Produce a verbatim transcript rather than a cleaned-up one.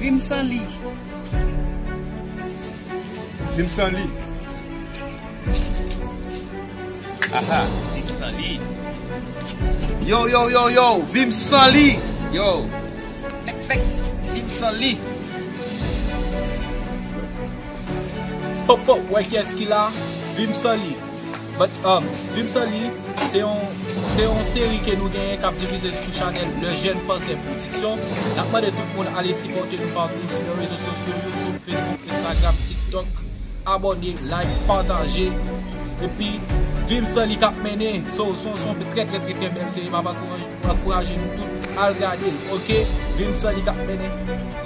Vim san li. Vim san li. Aha, vim san li. Yo, yo, yo, yo, vim san li. Yo. Vim san li. Pop, pop, wè kiyès ki la? Vim san li. But, um, Vim san li, se yon, se yon seri ke nou genyen k ap difize sou chanèl Le Jeune Français Production. N ap mande tout moun ale sipòte nou patou sou lè rezo sosyo, YouTube, Facebook, Instagram, TikTok. Abòne, like, pataje. Epi, Vim san li k ap mennen. So, se yon, se yon trè, trè, trè, trè bèl seri. M ap ankouraje, ankouraje nou tout al gade l, oke? Vim san li k ap mennen.